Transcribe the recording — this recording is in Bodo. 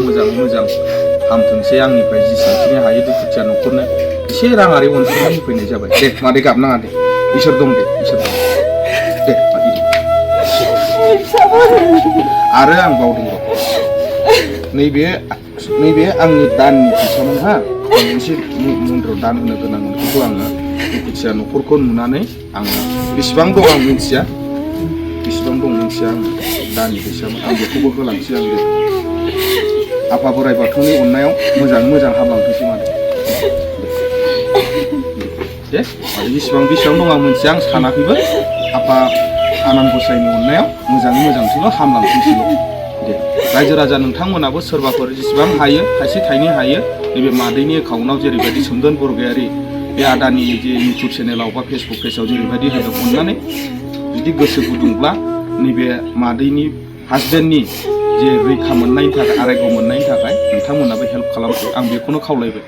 मोजाङै मोजां हामथोंसै आंनिफ्राय जेसेबांखिनि हायो दुखुथिया न'खरनो एसे राङारि अनसुंथाइ होफैनाय जाबाय दे मादै गाबनाङा दे इसोर दं दे इसोर दं दे मादै आरो आं बावदों र' नैबे आंनि दाननि फैसामोन हा आं मोनसे मन्दिराव दान होनो गोनांमोन बेखौ आङो दुखुथिया न'खरखौ नुनानै आङो बेसेबां दं आं मिथिया बेसेबां दं मिथिया आङो दाननि फैसामोन आं बेखौबो होलांसै आं दे आफा बोराइ बाथौनि अननायाव मोजाङै मोजां हामलांथोंसै मादै दे मादै बेसेबां दं आं मिथिया आं सानाखैबो आफा आनान गसाइनि अननायाव मोजाङै मोजांसैल' हामलांथोंसैल' दे रायजो राजा नोंथांमोनाबो सोरबाफोर जेसेबां हायो थाइसे थाइनै हायो नैबे मादैनि एकाउन्टआव जेरैबायदि सोमदोन बरगयारि बे आदानि जे इउटुब चेनेलाव बा फेसबुक पेजाव जेरैबायदि होदों अननानै जुदि गोसो गुदुंब्ला नैबे मादैनि हासबेन्डनि जे रैखा मोननायनि थाखाय आरायग' मोननायनि थाखाय नोंथांमोनाबो हेल्प खालामसै आं बेखौनो खावलायबाय